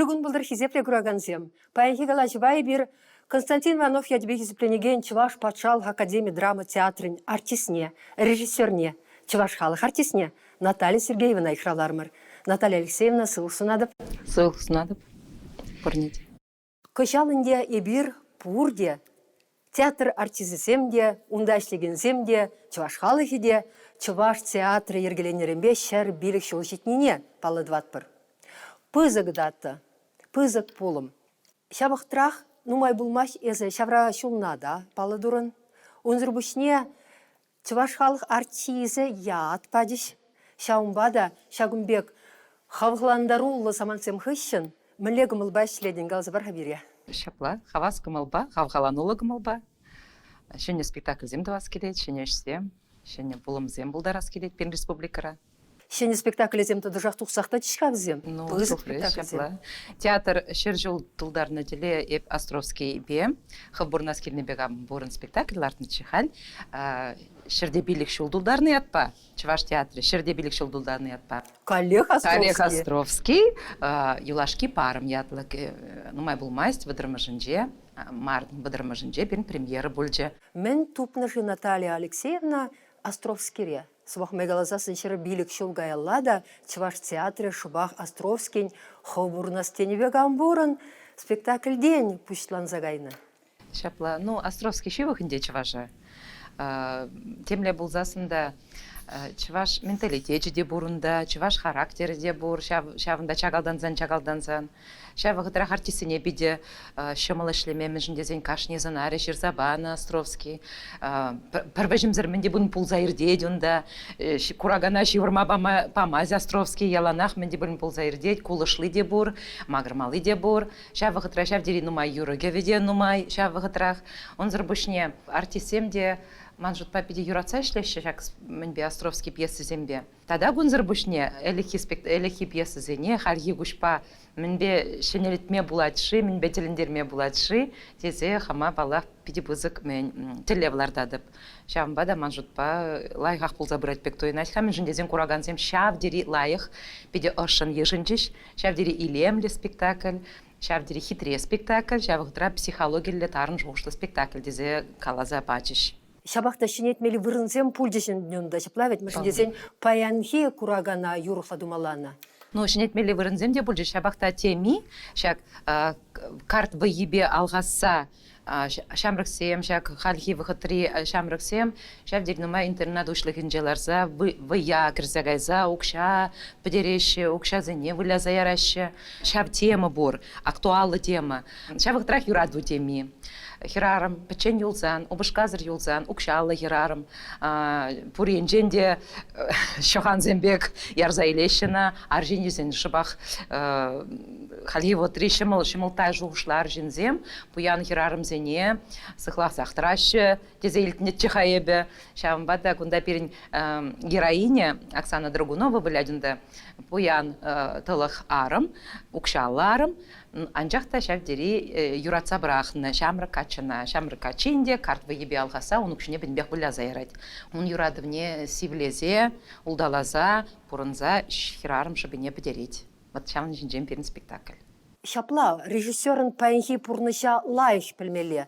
Ырӑ кун пултӑр, хисеплӗ куракансем! Паянхи калаҫӑва эпир Константин Иванов ячӗпе хисепленекен Чӑваш патшалӑх академи драма театрӗн артистне, режиссерне, чӑваш халӑх артистне Наталья Сергеевна йыхравларӑмӑр. Наталья Алексеевна, сывлӑх сунатӑп. Сывлӑх сунатӑп пурне те. Кӑҫал ӗнтӗ эпир пурте, театр артисчӗсем те, унта ӗҫлекенсем те, чӑваш халӑхӗ те чӑваш театрӗ йӗркеленнӗренпе 105 ҫул ҫитнине паллӑ тӑватпӑр. Пысӑк дата, пысӑк пулӑм. Ҫав вӑхӑтрах нумай пулмасть эсӗ ҫавра ҫулна та паллӑ турӑн. Унсӑр пуҫне Чӑваш халӑх артисчӗ ят пачӗҫ. Ҫавӑнпа та ҫакӑн пек хавхалантаруллӑ самантсем хыҫҫӑн мӗнле кӑмӑлпа ӗҫлетӗн, каласа пар-ха пире. Ҫапла, хавас кӑмӑлпа, хавхалануллӑ кӑмӑлпа. Ҫӗнӗ спектакльсем тӑвас килет, ҫӗнӗ ӗҫсем, ҫӗнӗ пулӑмсем пултарас килет пирӗн республикӑра. Ҫӗнӗ спектаклӗсем тӑтӑшах тухсах тӑчӗҫ-ха вӗсем. Ну, Пысӑк тухрӗҫ, спектакльсем. ҫапла. Театр 100 ҫул тултарнӑ тӗле эп Островскийпе хӑв пурӑнас килнӗ пек пурӑн спектакль лартнӑччӗ халь. 105 ҫул тултарнӑ ятпа, Чӑваш театрӗ 105 ҫул тултарнӑ ятпа. Каллех Островский. Каллех Островский юлашки парӑм ятлӑ нумай пулмасть вӑтӑрмӗшӗнче, мартӑн вӑтӑрмӗшӗнче пирӗн премьера пулчӗ. Мӗн тупнӑ-ши Наталья Алексеевна Островскире? Сӑмах май каласассӑн 105 ҫул каялла та Чӑваш театрӗ шӑпах Островскин «Хӑв пурӑнас тенӗ пек ан пурӑн» спектакльтен пуҫланса кайнӑ. Ҫапла. Ну, Островский ҫывӑх ӗнтӗ чӑваша. Темле пулсассӑн та чӑваш менталитечӗ те пур унта, чӑваш характерӗ те пур ҫавӑнта чакалтансан-чакалтансан. Ҫав вӑхӑтрах артистсене питӗ ҫӑмӑл ӗҫлеме, мӗншӗн тесен кашни сӑнарӗ ҫырса панӑ Островский. Пӗр вӗҫӗмсӗр мӗн те пулин пулса иртет унта. Куракана ҫывӑрма памасть Островский, яланах мӗн те пулин пулса иртет. Кулӑшли те пур, макӑрмалли те пур. Ҫав вӑхӑтра ҫав тери нумай юрӑ-кӗвӗ те нумай ҫав вӑхӑтрах. Унсӑр пуҫне артистсем те ман шутпа питӗ юратса ӗҫлеҫҫӗ ҫак мӗнпе Островский пьесисемпе. Тата кунсӑр пуҫне ӗлӗкхи ӗлӗкхи пьесӑсене хальхи куҫпа мӗнпе ҫӗнетме пулать-ши, мӗнпе тӗлӗнтерме пулать-ши тесе хама, паллах, питӗ пысӑк мӗн тӗллев лартатӑп. Ҫавӑнпа та ман шутпа лайӑхах пулса пырать пек туйӑнать-ха, мӗншӗн тесен куракансем ҫав тери лайӑх, питӗ ӑшшӑн йышӑнчӗҫ, ҫав тери илемлӗ спектакль, ҫав тери хитре спектакль, ҫав вӑхӑтра психологиллӗ тарӑн шухӑшлӑ спектакль тесе каласа пачӗҫ. Ҫапах та ҫӗнетмелли вырӑнсем пулчӗҫ унта, ҫапла вӗт, мӗншӗн тесен паянхи куракана юрӑхлӑ тумалланӑ. Ну, ҫӗнетмелли вырӑнсем те пулчӗҫ, ҫапах та теми ҫак карт вӑййипе алхасса ҫамрӑксем, ҫак хальхи вӑхӑтри ҫамрӑксем ҫав тери нумай интернет уҫлӑхӗнче ларса вӑййа кӗрсе кайса укҫа пӗтереҫҫӗ, укҫасене выляса яраҫҫӗ. Ҫав тема пур, актуаллӑ тема. Ҫав вӑхӑтрах юрату теми. Хӗрарӑм пӗччен юлсан, упӑшкасӑр юлсан, укҫаллӑ хӗрарӑм пур енчен те ҫӑхансем пек ярса илеҫҫӗ ӑна. Арҫынӗсен шӑпах хальхи вӑхӑтри ҫӑмӑл ҫӑмӑлттай шухӑшлӑ арҫынсем пуян хӗрарӑмсене сыхласах тӑраҫҫӗ тесе илтнӗччӗ-ха эпӗ. Ҫавӑнпа та кунта пирӗн героиня Оксана Драгунова вылять унта. Пуян тӑлӑх арӑм, укҫаллӑ арӑм, Анчах та ҫав тери юратса пӑрахнӑ ҫамрӑк каччӑна. Ҫамрӑк каччи ӗнтӗ карт вӑййипе алхасса ун укҫине пӗтӗмпех выляса ярать. Ун юратӑвне сивлесе, улталаса пурӑнса хӗрарӑм шӑпине пӗтерет. Вот ҫавӑн ҫинчен пирӗн спектакль. Ҫапла, режиссерӑн паянхи пурнӑҫа лайӑх пӗлмелле.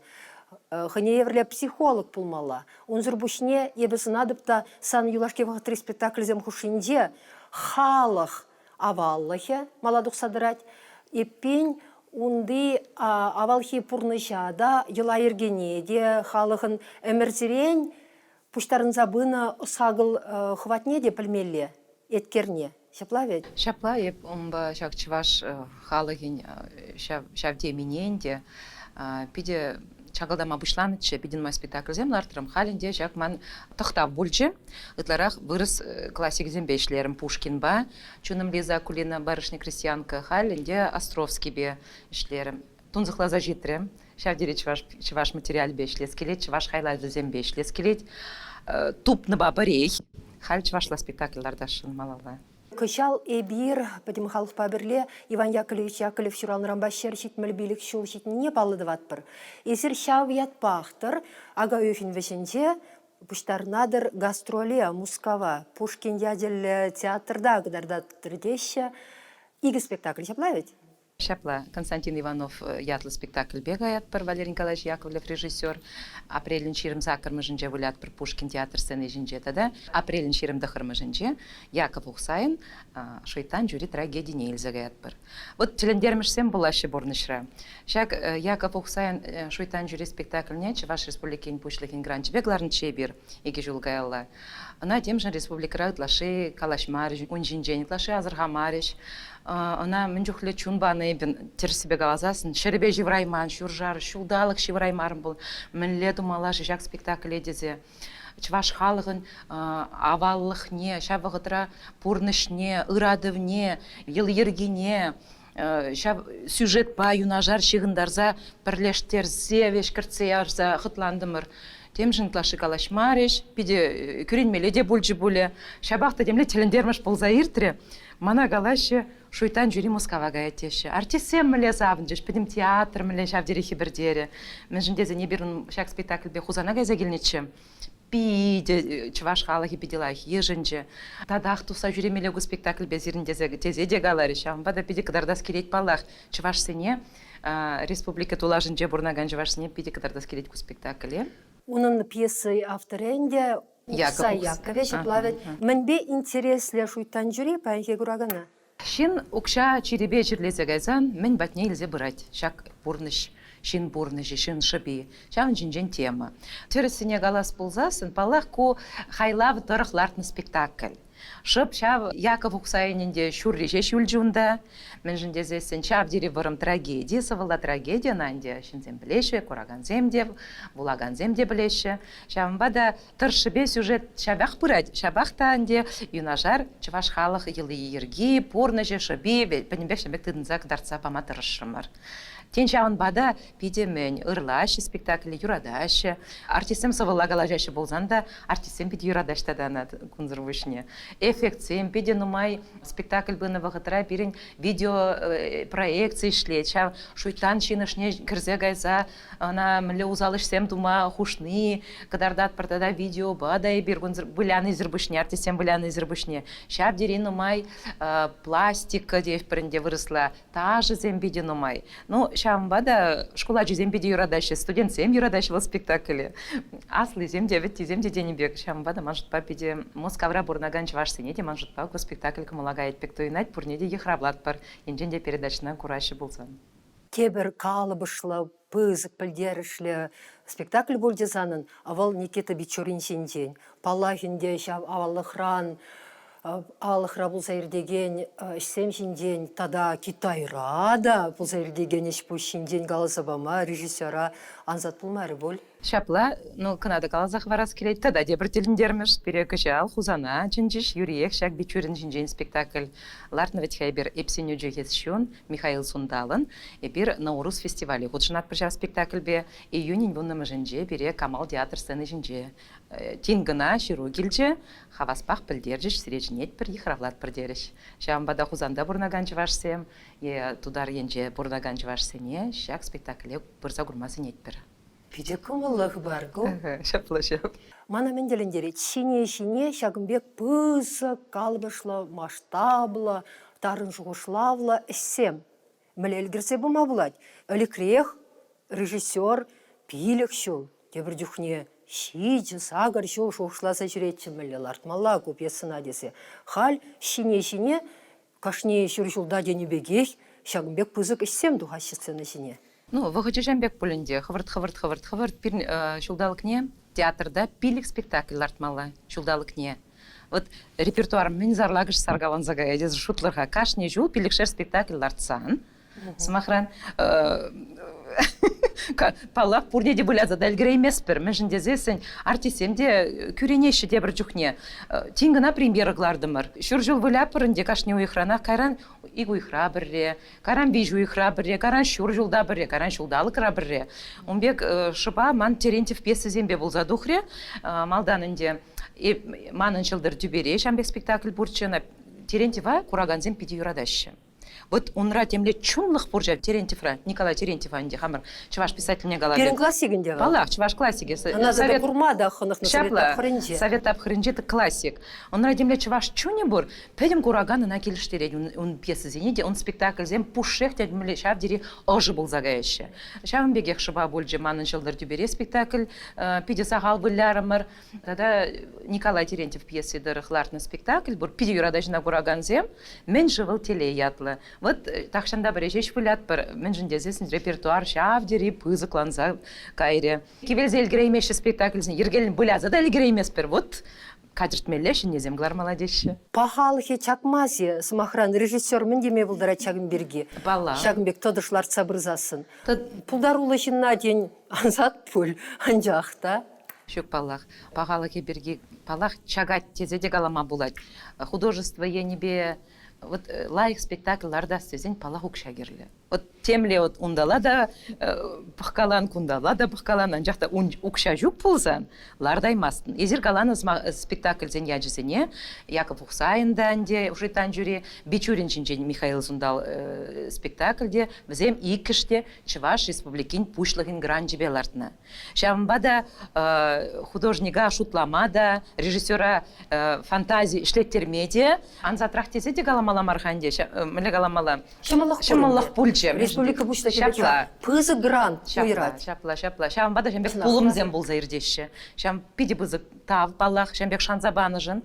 Хӑйне евӗрлӗ психолог пулмалла. Унсӑр пуҫне эпӗ сӑнатӑп та сан юлашки вӑхӑтри спектакльсем хушшинче халӑх аваллӑхӗ мала тухса тӑрать. Эппин, унти авалхи пурнӑҫа та, йӑла-йӗркене те халӑхӑн ӗмӗрсерен пуҫтарӑнса пынӑ ӑс-хакӑл хӑватне те пӗлмелле, еткерне. Ҫапла вӗт? Ҫапла, эп унпа ҫак чӑваш халӑхӗн ҫав, ҫав темине ӗнтӗ питӗ чакӑлтама пуҫланӑччӗ, питӗ нумай спектакльсем лартрӑм. Халь ӗнтӗ ҫак ман тӑхтав пулчӗ. Ытларах вырӑс классикӗсемпе ӗҫлерӗм. Пушкинпа, Чунӑм Лиза Акулина барышня-крестьянка, халь ӗнтӗ Островскипе ӗҫлерӗм. Тунсӑхласа ҫитрӗ. Ҫав тери чӑваш, чӑваш материалӗпе ӗҫлес килет, чӑваш хайлавӗсемпе ӗҫлес килет. Тупнӑпа пӗрех. Халь чӑвашла спектакль лартасшӑн малалла. Кӑҫал эпир пӗтӗм халӑхпа пӗрле Иван Яковлевич Яковлев ҫуралнӑранпа 175 ҫул ҫитнине паллӑ тӑватпӑр. Эсир ҫав ятпах-тӑр ака уйӑхӗн вӗҫӗнче пуҫтарӑнатӑр гастроле Мускава, Пушкин ячӗллӗ театрта кӑтартатӑр теҫҫӗ. Икӗ спектакль ҫапла вӗт? Ҫапла, Константин Иванов ятлӑ спектакльпе каятпӑр, Валерий Николаевич Яковлев режиссер. Апрелӗн 28-мӗшӗнче вылятпӑр Пушкин театр сцени ҫинче тата апрелӗн 29-мӗшӗнче Яков Ухсайӑн «Шуйттан чури» трагедине илсе каятпӑр. Вот тӗлӗнтермӗшсем пулаҫҫӗ пурнӑҫра. Ҫак Яков Ухсайӑн «Шуйттан чури» спектакльне Чӑваш Республикин Пуҫлӑхӗн гранчӗпе кӑларнӑччӗ эпир икӗ ҫул каялла. Ӑна темшӗн республикӑра ытлашши калаҫмарӗҫ, ун ҫинчен ытлашши асӑрхамарӗҫ. Ӑна мӗн чухлӗ чун панӑ эпӗ, тӗрӗссипе каласассӑн, ҫӗрӗпе ҫывӑрайман, ҫуршар ҫулталӑк ҫывӑраймарӑм пул. Мӗнле тумалла-ши ҫак спектакле тесе. Чӑваш халӑхӗн аваллӑхне, ҫав вӑхӑтра пурнӑҫне, ыратӑвне, йӑл-йӗркине ҫав сюжетпа юнашар ҫыхӑнтарса, пӗрлештерсе, вӗҫкӗртсе ярса хӑтлантӑмӑр. Темшӗн ытлашши калаҫмарӗҫ, питӗ кӳренмелле те пулчӗ пулӗ. Ҫапах та темле тӗлӗнтермӗш пулса иртрӗ. Мана калаҫҫӗ, шуйттан чури Мускава каять теҫҫӗ. Артистсем мӗнле савӑнчӗҫ, пӗтӗм театр мӗнле ҫав тери хӗпӗртерӗ. Мӗншӗн тесен эпир ҫак спектакльпе Хусана кайса килнӗччӗ. Питӗ чӑваш халӑхӗ питӗ лайӑх йышӑнчӗ. Татах тухса ҫӳремелле ку спектакльпе сирӗн тесе, тесе те каларӗҫ. Ҫавӑнпа та питӗ кӑтартас килет паллах чӑвашсене, республика тулашӗнче пурӑнакан чӑвашсене питӗ кӑтартас килет ку спектакле. Унӑн пьеса авторӗ ӗнтӗ Ухса Якове ҫапла вӗт. Мӗнпе интереслӗ шуйттан чури паянхи куракана? Ҫын укҫа чирӗпе чирлесе кайсан мӗн патне илсе пырать ҫак пурнӑҫ, ҫын пурнӑҫӗ, ҫын шӑпи. Ҫавӑн ҫинчен тема. Тӗрӗссине калас пулсассӑн, паллах, ку хайлав тӑрӑх лартнӑ спектакль. Шӑп ҫав Яков Ухсайӗнӗн те ҫурри ҫеҫ юлчӗ унта. Мӗншӗн тесессӗн ҫав тери вӑрӑм трагеди, сӑвӑлла трагеди ӑна ӗнтӗ ҫынсем пӗлеҫҫӗ, куракансем те, вулакансем те пӗлеҫҫӗ. Ҫавӑнпа та тӑршшӗпе сюжет ҫапах пырать. Ҫапах та ӗнтӗ юнашар чӑваш халӑх йӑли-йӗрки, пурнӑҫӗ, шӑпи пӗтӗмпех ҫав пек тытӑнса кӑтартса пама тӑрӑшрӑмӑр. Тен, ҫавӑнпа та питӗ мӗн ырлаҫҫӗ спектакле, юратаҫҫӗ. Артистсем сӑвӑлла калаҫаҫҫӗ пулсан та артистсем питӗ юратаҫҫӗ тата ӑна кунсӑр пуҫне. Эффектсем питӗ нумай спектакль пынӑ вӑхӑтра пирӗн видеопроекци ӗҫлет. Ҫав шуйттан ҫын ӑшне кӗрсе кайса ӑна мӗнле усал ӗҫсем тума хушни кӑтартатпӑр тата видеопа та эпир кунсӑр вылянисӗр пуҫне, артистсем вылянисӗр пуҫне ҫав тери нумай пластика теетпӗр ӗнтӗ вырӑсла, ташӑсем питӗ нумай. Ну, ҫавӑнпа та шкул ачисем питӗ юратаҫҫӗ, студентсем юратаҫҫӗ вӑл спектакле. Аслисем те, вӗттисем те тенӗ пек. Ҫавӑнпа та ман шутпа питӗ Мускавра пурӑнакан чӑвашсене те ман шутпа ку спектакль кӑмӑла каять пек туйӑнать, пурне те йыхравлатпӑр, енчен те передачӑна кураҫҫӗ пулсан. Тепӗр калӑпӑшлӑ, пысӑк пӗлтерӗшлӗ спектакль пулчӗ санӑн, вӑл Никита Бичурин ҫинчен. Паллах ӗнтӗ, ҫав аваллӑхран аваллӑхра пулса иртекен ӗҫсем ҫинчен тата Китайра та пулса иртекен ӗҫ-пуҫ ҫинчен каласа пама режиссера ансат пулмарӗ пуль. Ҫапла, ну, кӑна та каласа хӑварас килет. Тата тепӗр тӗлӗнтермӗш. Пире кӑҫал Хусана чӗнчӗҫ. Юриех ҫак Бичурин ҫинчен спектакль лартнӑ вӗт-ха эпир «Эпсенӳ чӗхес Михаил Сунталӑн. Эпир Наурус фестивале хутшӑнатпӑр ҫав спектакльпе. Июнӗн вуннӑмӗшӗнче пире Камал театр сцени ҫинче тин кӑна ҫыру килчӗ. Хаваспах пӗлтерчӗҫ, сире чӗнетпӗр, йыхравлатпӑр терӗҫ. Ҫавӑнпа та Хусанта пурӑнакан чӑвашсем е Тутар енче пурӑнакан чӑвашсене ҫак спектакле пырса курма сӗнетпӗр. Питӗ кӑмӑллӑ хыпар ку. Ҫапла ҫав. Мана мӗн тӗлӗнтерет, ҫине-ҫине ҫакӑн пек пысӑк, калӑпӑшлӑ, масштаблӑ, тарӑн шухӑшлавлӑ ӗҫсем мӗнле ӗлкӗрсе пыма пулать. Ӗлӗкрех режиссер 5 ҫул, тепӗр чухне 7-8 ҫул шухӑшласа ҫӳретчӗ мӗнле лартмалла ку пьесӑна тесе. Халь ҫине-ҫине кашни ҫур ҫулта тенӗ пекех ҫакӑн пек пысӑк ӗҫсем тухаҫҫӗ сцена ҫине. Ну, вӑхӑчӗ ҫам пек пуль ӗнтӗ. Хӑвӑрт-хӑвӑрт-хӑвӑрт-хӑвӑрт пирӗн ҫулталӑкне театрта 5 спектакль лартмалла ҫулталӑкне. Вот репертуар мӗн сарлакӑш саркаланса каять тесе шутлӑр-ха. Кашни ҫул пилӗкшер спектакль лартсан, сӑмахран, паллах, пурне те выляса та ӗлкӗрейместпӗр. Мӗншӗн тесессӗн артистсем те кӳренеҫҫӗ тепӗр чухне. Тин кӑна премьера кӑлартӑмӑр. Ҫур ҫул выляпӑр ӗнтӗ кашни уйӑхранах. Кайран ик уйӑхра пӗрре, кайран виҫ уйӑхра пӗрре, кайран ҫур ҫулта пӗрре, кайран ҫулталӑкра пӗрре. Ун пек шӑпа ман Терентьев пьесисемпе пулса тухрӗ. Малтан ӗнтӗ манӑн Ҫӑлтӑр тӳпере ҫавӑн пек спектакль пурччӗ. Ӑна Терентьева куракансем питӗ юратаҫҫӗ. Вот унра темле чунлӑх пур ҫав Терентьевра, Николай Терентьева ӗнтӗ хамӑр чӑваш писательне калатӑп. Пирӗн классик ӗнтӗ вӑл. Паллах, чӑваш классикӗ. Ӑна тата курма та хӑнӑхнӑ совет тапхӑрӗнче. Совет тапхӑрӗнче классик. Унра темле чӑваш чунӗ пур, пӗтӗм куракан ӑна килӗштерет. Ун пьесисене те, ун спектакльсем пушшех те ҫав тери ӑшӑ пулса каяҫҫӗ. Ҫавӑн пекех шӑпа пулчӗ манӑн «Ҫӑлтӑр тӳпере» спектакль. Питӗ сахал вылярӑмӑр. Тата Николай Терентьев пьеси тӑрӑх лартнӑ спектакль пур. Питӗ юратаҫҫӗ ӑна куракансем. Мӗн-ши вӑл телей ятлӑ. Вот тахҫанта пӗре ҫеҫ вылятпӑр. Мӗншӗн тесессӗн репертуар ҫав тери пысӑкланса кайрӗ. Кивелсе ӗлкӗреймеҫҫӗ спектакльсене. Йӗркеллӗн выляса та ӗлкӗрейместпӗр. Вот катертмелле ҫӗннисем кӑлармалла теҫҫӗ. Пахалӑхӗ чакмасть-и? Сӑмахран, режиссер мӗн теме пултарать ҫакӑн пирки? Паллах. Ҫакӑн пек тӑтӑш лартса пырсассӑн. Пултаруллӑ ҫынна, тен, ансат пуль, анчах та. Ҫук, паллах. Пахалӑхӗ пирки, паллах, чакать тесе те калама пулать. Художество енӗпе вот лайӑх спектакль лартас тесен, паллах, укҫа кирлӗ. Вот темле вот унталла та пӑхкалан, кунталла та пӑхкалан, анчах та укҫа ҫук пулсан лартаймастӑн. Эсир каланӑ спектакльсен ячӗсене Яков Ухсайӑн та ӗнтӗ Шуйттан чури, Бичурин ҫинчен Михаил Сунтал спектакльте вӗсем иккӗш те Чӑваш Республикин Пуҫлӑхӗн гранчӗпе лартнӑ. Ҫавӑнпа та художника шутлама та, режиссера фантази ӗҫлеттерме те ансатрах тесе те каламалла мар-ха ӗнтӗ. Мӗнле каламалла? Ҫӑмӑллӑх Ҫӑмӑллӑх пулчӗ. Республика Пуҫлӑхӗ пысӑк грант уйӑрать. Ҫапла, ҫапла. Ҫавӑнпа та ҫавӑн пек пулӑмсем пулса иртеҫҫӗ. Ҫав питӗ пысӑк тав, паллах, ҫавӑн пек шанса панӑшӑн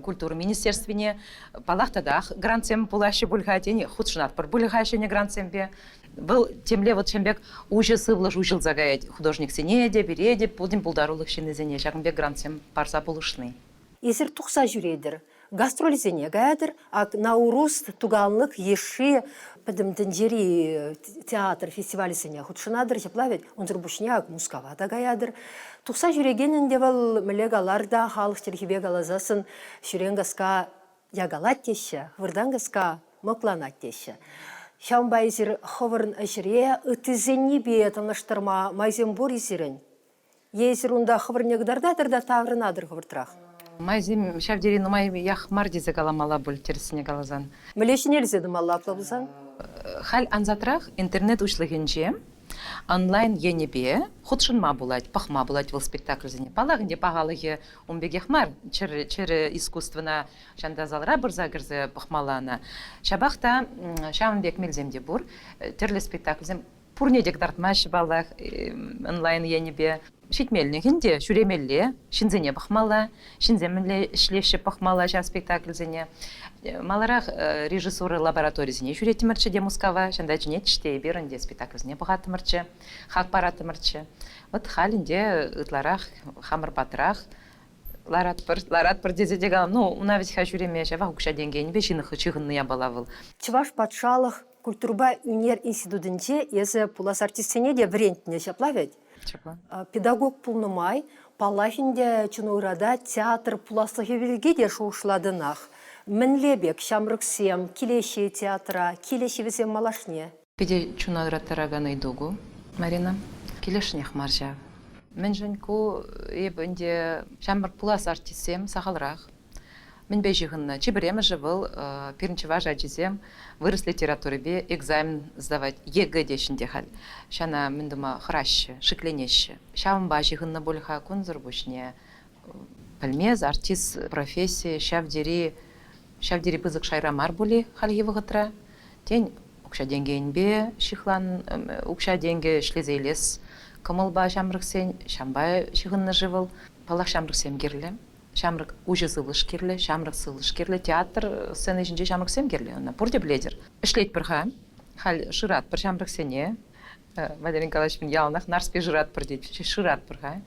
культура министерствине. Паллах, татах грантсем пулаҫҫӗ пуль-ха, тен, хутшӑнатпӑр пуль-ха ҫӗнӗ грантсемпе. Вӑл темле вот ҫавӑн пек уҫӑ сывлӑш уҫӑлса каять художниксене те, пире те, путин пултарулӑх ҫыннисене ҫакӑн пек грантсем парса пулӑшни. Эсир тухса ҫӳретӗр, гастрольсене каятӑр, ак Наурус Туганлык йышши пӗтӗм тӗнчери театр фестивалӗсене хутшӑнатӑр, ҫапла вӗт? Унсӑр пуҫне ак Мускава та каятӑр. Тухса ҫӳрекен ӗнтӗ вӑл мӗнле калар та халӑх чӗлхипе каласассӑн ҫӳрен каска якалать теҫҫӗ, выртан каска мӑкланать теҫҫӗ. Ҫавӑнпа эсир хӑвӑрӑн ӗҫре ыттисеннипе танлаштарма майсем пур-и сирӗн? Е эсир унта хӑвӑрне кӑтартатӑр та таврӑнатӑр хӑвӑртрах? Майсем ҫав тери нумаях мар тесе каламалла пуль, тӗрӗссине каласан. Мӗнле ҫӗнелсе тӑмалла апла пулсан? Халь ансатрах интернет уҫлӑхӗнче онлайн енӗпе хутшӑнма пулать, пӑхма пулать вӑл спектакльсене. Паллах ӗнтӗ, пахалӑхӗ ун пекех мар, чӗрӗ искусствӑна ҫанта залра пырса кӗрсе пӑхмалла ӑна. Ҫапах та ҫавӑн пек мелсем те пур. Тӗрлӗ спектакльсем пурне те кӑтартмаҫҫӗ, паллах, онлайн енӗпе. Ҫитмеллӗх ӗнтӗ, ҫӳремелле, ҫынсене пӑхмалла, ҫынсем мӗнле ӗҫлеҫҫӗ пӑхмалла ҫав спектакльсене. Маларах режиссура лабораторисене ҫӳреттӗмӗрччӗ те Мускава, ҫанта чӗнетчӗҫ те эпир ӗнтӗ спектакльсене пӑхаттӑмӑрччӗ, хак параттӑмӑрччӗ. Вот халь ӗнтӗ ытларах хамӑр патрах ларатпӑр, ларатпӑр тесе те калам. Ну, уна вӗт-ха ҫӳреме ҫавах укҫа-тенкӗ енӗпе ҫыхӑннӑ япала вӑл. Чӑваш патшалӑх культурӑпа ӳнер институтӗнче эсӗ пулас артистсене те вӗрентнӗ, ҫапла вӗт? Ҫапла. Педагог пулнӑ май, паллах ӗнтӗ, чун ыратать, театр пуласлӑхӗ пирки те шухӑшлатӑнах. Мӗнле пек ҫамрӑксем килеҫҫӗ театра, килӗҫ-и вӗсем малашне? Питӗ чуна ыраттаракан ыйту ку, Марина. Килӗшнех мар ҫав. Мӗншӗн ку эп ӗнтӗ ҫамрӑк пулас артистсем сахалрах. Мӗнпе ҫыхӑннӑ? Чи пӗрремӗшӗ вӑл пирӗн чӑваш ачисем вырӑс литературипе экзамен сдавать ЕГЭ теҫҫӗ ӗнтӗ халь. Ҫана мӗн тума хӑраҫҫӗ, шикленеҫҫӗ. Ҫавӑнпа ҫыхӑннӑ пуль-ха кунсӑр пуҫне. Пӗлмес артист профессийӗ ҫав тери ҫав тери пысӑк шайра мар пуль-и хальхи вӑхӑтра. Тен, укҫа-тенкӗ енпе ҫыхлан, укҫа-тенкӗ ӗҫлесе илес кӑмӑлпа ҫамрӑксен ҫавӑнпа ҫыхӑннӑ-ши вӑл? Паллах, ҫамрӑксем кирлӗ. Ҫамрӑк уҫӑ сывлӑш кирлӗ, ҫамрӑк сывлӑш кирлӗ. Театр сцена ҫинче ҫамрӑксем кирлӗ ӑна. Пурте пӗлетӗр. Ӗҫлетпӗр-ха. Халь шыратпӑр ҫамрӑксене. Валерий Николаевич яланах Нарспи шыратпӑр тет. Шыратпӑр-ха.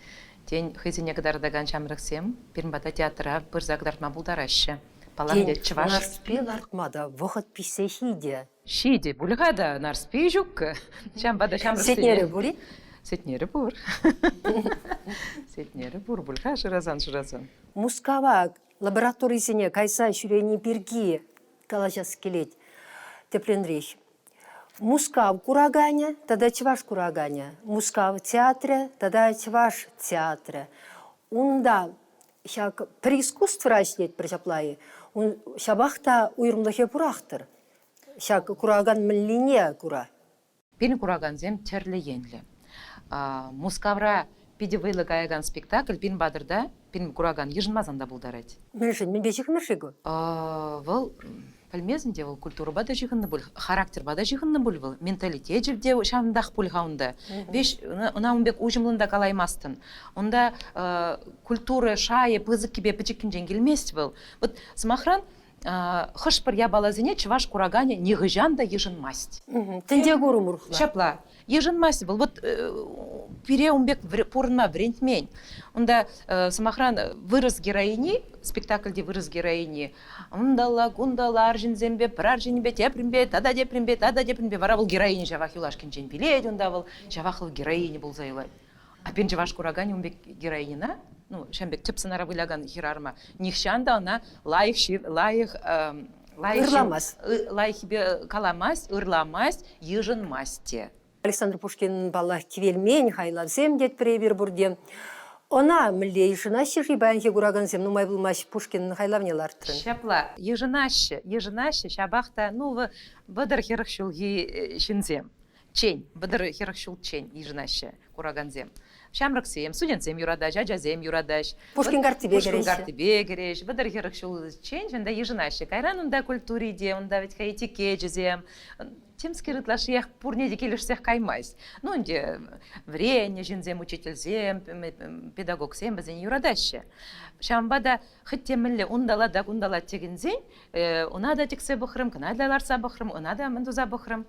Тен, хӑйсене кӑтартакан ҫамрӑксем пирӗн пата театра пырса кӑтартма пултараҫҫӗ. Паллах, Тен, чӑваш... Нарспи лартма та вӑхӑт пиҫсе ҫитӗ. Ҫитӗ пуль-ха та, Нарспи ҫук. Ҫавӑнпа та ҫамрӑксене... Сетнерӗ пур-и? Сетнерӗ пур. Сетнерӗ пур пуль-ха шырасан-шырасан. Мускава лабораторисене кайса ҫӳрени пирки калаҫас килет тӗплӗнрех. Мускав кураканӗ тата чӑваш кураканӗ, Мускав театрӗ тата чӑваш театрӗ. Унта ҫак пӗр искусствӑра ӗҫлетпӗр ҫапла-и? Ҫапах та уйрӑмлӑхӗ пурах-тӑр. Ҫак куракан мӗнлине кура? Пирӗн куракансем тӗрлӗ енлӗ. Мускавра питӗ вӑйлӑ каякан спектакль пирӗн патӑрта пирӗн куракан йышӑнмасан та пултарать. Мӗншӗн? Мӗнпе ҫыхӑннӑ-ши ку? Вӑл пӗлмесӗн те вӑл культурӑпа та ҫыхӑннӑ пуль, характерпа та ҫыхӑннӑ пуль вӑл, менталитечӗ те ҫавӑнтах пуль-ха унта. Веҫ ӑна ун пек уҫӑмлӑн та калаймастӑн. Унта культура шайӗ пысӑккипе пӗчӗккинчен килмест вӑл. Вот, сӑмахран, хӑш-пӗр япаласене чӑваш кураканӗ нихӑҫан та йышӑнмасть. Тӗнче курӑм урӑхла. Ҫапла. Йышӑнмасть вӑл. Вот пире ун пек пурӑнма вӗрентмен. Унта, сӑмахран, вырӑс героини, спектакльти вырӑс героини, унталла, кунталла арҫынсемпе, пӗр арҫынпе, тепринпе, тата тепринпе, тата тепринпе. Вара вӑл героиня ҫавах юлашкинчен вилет унта вӑл, ҫавах вӑл героиня пулса юлать. А пирӗн чӑваш кураканӗ ун пек героиньӑна, ну, ҫавӑн пек тӗп сӑнара вылякан хӗрарӑма, нихҫан та ӑна лайӑх ҫын, лайӑх лайӑх Ырламасть. Лайӑххипе каламасть, ырламасть, йышӑнмасть те. Александр Пушкин, паллах, кивелмен хайлавсем тетпӗр эпир пурте. Ӑна мӗнле йышӑнаҫҫӗ-ши паянхи куракансем? Нумай пулмасть Пушкин хайлавне лартрӑн. Ҫапла, йышӑнаҫҫӗ, йышӑнаҫҫӗ, ҫапах та, ну, 30-40 ҫулхи ҫынсем. Чен, 30-40 ҫулччен йышӑнаҫҫӗ куракансем. Ҫамрӑксем, студентсем юратаҫ, ачасем юратаҫ. Пушкин карттипе кӗреҫҫӗ. Пушкин карттипе кӗреҫ. 30-40 ҫулччен ҫунта йышӑнаҫҫӗ. Кайран унта культури те, унта вӗт-ха этикечӗсем, темскер ытлашшиех пурне те килӗшсех каймасть. Ну, ӗнтӗ вӗреннӗ ҫынсем, учительсем, педагогсем вӗсене юратаҫҫӗ. Ҫавӑнпа та хӑть те мӗнле унталла та кунталла тӗкӗнсен, ӑна та тӗксе пӑхрӑм, кӑна та лартса пӑхрӑм, ӑна та мӗн туса пӑхрӑм.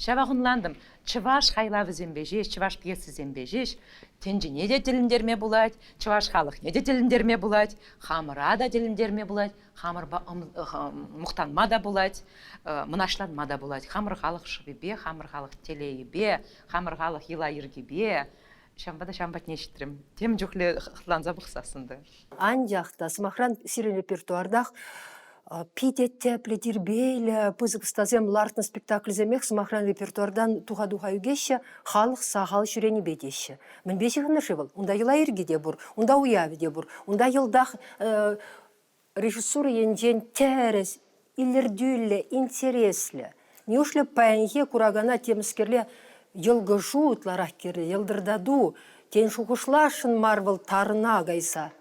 Ҫавах ӑнлантӑм, чӑваш хайлавӗсемпе ҫеҫ, чӑваш пьесисемпе ҫеҫ тӗнчене те тӗлӗнтерме пулать, чӑваш халӑхне те тӗлӗнтерме пулать, хамӑра та тӗлӗнтерме пулать, хамӑрпа мухтанма та пулать, мӑнаҫланма та пулать. Хамӑр халӑх шӑпипе, хамӑр халӑх телейӗпе, хамӑр халӑх йӑла-йӗркипе. Ҫавӑнпа та ҫавӑн патне ҫитрӗм. Тем чухлӗ хӑтланса пӑхсассӑн та. Анчах та, сӑмахран, сирӗн репертуартах питӗ тӗплӗ, тирпейлӗ, пысӑк ӑстасем лартнӑ спектакльсемех, сӑмахран, репертуартан туха-туха ӳкеҫҫӗ, халӑх сахал ҫӳренипе теҫҫӗ. Мӗнпе ҫыхӑннӑ-ши вӑл? Унта йӑла-йӗрки те пур, унта уявӗ те пур, унта йӑлтах режиссура енчен тӗрӗс, илӗртӳллӗ, интереслӗ. Неушлӗ паянхи куракана темӗскерле йӑлкӑшу ытларах кирлӗ, йӑлтӑртату, тен, шухӑшласшӑн мар вӑл тарӑна кайса?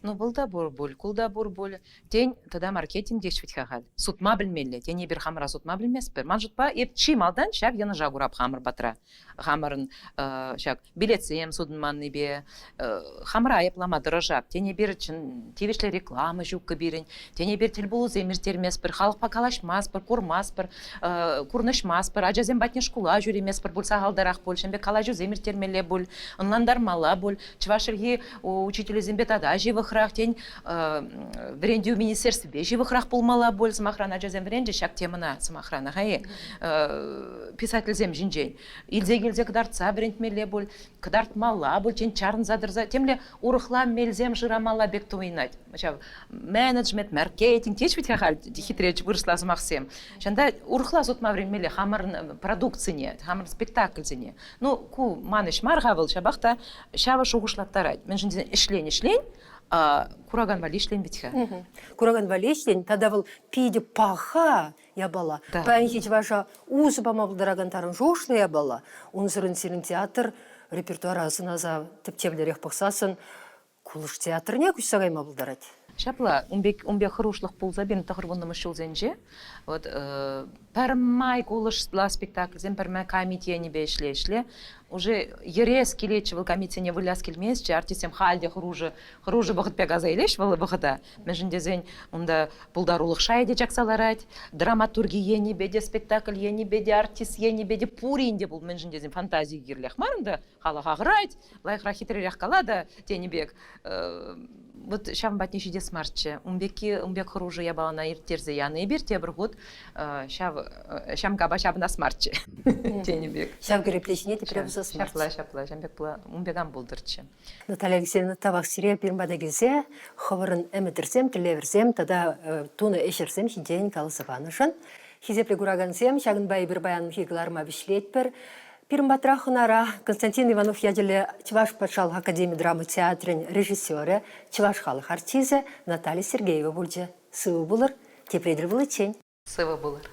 Ну, вӑл та пур пуль, ку та пур пуль. Тен, тата маркетинг теҫ вӗт-ха халь. Сутма пӗлмелле. Тен, эпир хамӑра сутма пӗлместпӗр. Ман шутпа, эп чи малтан ҫав йӑнӑша курап хамӑр патра. Хамӑрӑн ҫак билетсем сутӑнманнипе хамӑра айӑплама тӑрӑшап. Тен, эпир чӑн тивӗҫлӗ реклама ҫуккӑ пирӗн. Тен, эпир тӗлпулусем ирттерместпӗр, халӑхпа калаҫмастпӑр, курмастпӑр, курнӑҫмастпӑр, ачасем патне шкула ҫӳреместпӗр пуль, сахалтарах пуль, ҫавӑн пек калаҫусем ирттермелле пуль, ӑнлантармалла пуль. Чӑваш чӗлхи учителӗсемпе тата ҫывӑхрах, тен, вӗрентӳ министерствипе ҫывӑхрах пулмалла пуль, сӑмахран, ачасем вӗренчӗҫ ҫак темӑна, сӑмахран, аха-и, писательсем ҫинчен. Илсе килсе кӑтартса вӗрентмелле пуль, кӑтартмалла пуль, тен, чарӑнса тӑрса темле урӑхла мелсем шырамалла пек туйӑнать. Ҫав менеджмент, маркетинг теҫ вӗт-ха халь хитре вырӑсла сӑмахсем. Ҫавӑнта урӑхла сутма вӗренмелле хамӑрӑн продукцине, хамӑрӑн спектакльсене. Ну, ку ман ӗҫ мар-ха вӑл, ҫапах та ҫавӑ шухӑшлаттарать. Мӗншӗн тесен ӗҫлен-ӗҫлен, куракан валли ӗҫлен вӗт-ха. Куракан валли ӗҫлен тата вӑл питӗ паха япала. Да. Паянхи чӑваша усӑ пама пултаракан тарӑн шухӑшлӑ япала. Унсӑрӑн сирӗн театр репертуара сӑнаса тӗпчевлӗрех пӑхсассӑн кулӑш театрне куҫса кайма пултарать. Ҫапла, ун пек, ун пек хӑрушлӑх пулса пирӗн 90-мӗш ҫулсенче вот пӗрмай кулӑшла спектакльсем, пӗрмай камит енӗпе ӗҫле-ӗҫле уже йӗрес килетчӗ вӑл камитсене выляс килместчӗ, артистсем халь те хӑрушӑ, хӑрушӑ вӑхӑт пек аса илеҫ вӑл вӑхӑта. Мӗншӗн тесен унта пултарулӑх шайӗ те чакса ларать, драматурги енӗпе те, спектакль енӗпе те, артист енӗпе те пурин те пул. Мӗншӗн тесен фантази кирлех мар унта, халӑх ахӑрать, лайӑхрах хитререх кала та тенӗ пек. Вот ҫавӑн патне ҫитес марччӗ. Ун пекки, ун пек хӑрушӑ япалана ирттерсе янӑ эпир тепӗр хут ҫав ҫамкапа ҫапӑнас марччӗ тенӗ пек. Ҫав кӗрепле ҫине тепре пусас марччӗ. Ҫапла, ҫапла, ҫавӑн пек ун пек ан пултӑрччӗ. Наталья Алексеевна, тавах сире пирӗн пата килсе хӑвӑрӑн ӗмӗтӗрсем, тӗллевӗрсем тата тунӑ ӗҫӗрсем ҫинчен каласа панӑшӑн. Хисеплӗ куракансем, ҫакӑнпа эпир паянхи кӑларӑма вӗҫлетпӗр. Пирӗн патра хӑнара Константин Иванов ячӗллӗ Чӑваш патшалӑх академи драма театрӗн режиссерӗ, чӑваш халӑх артисчӗ Наталья Сергеева пулчӗ. Сывӑ пулӑр, тепре тӗл пуличчен. Сывӑ пулӑр.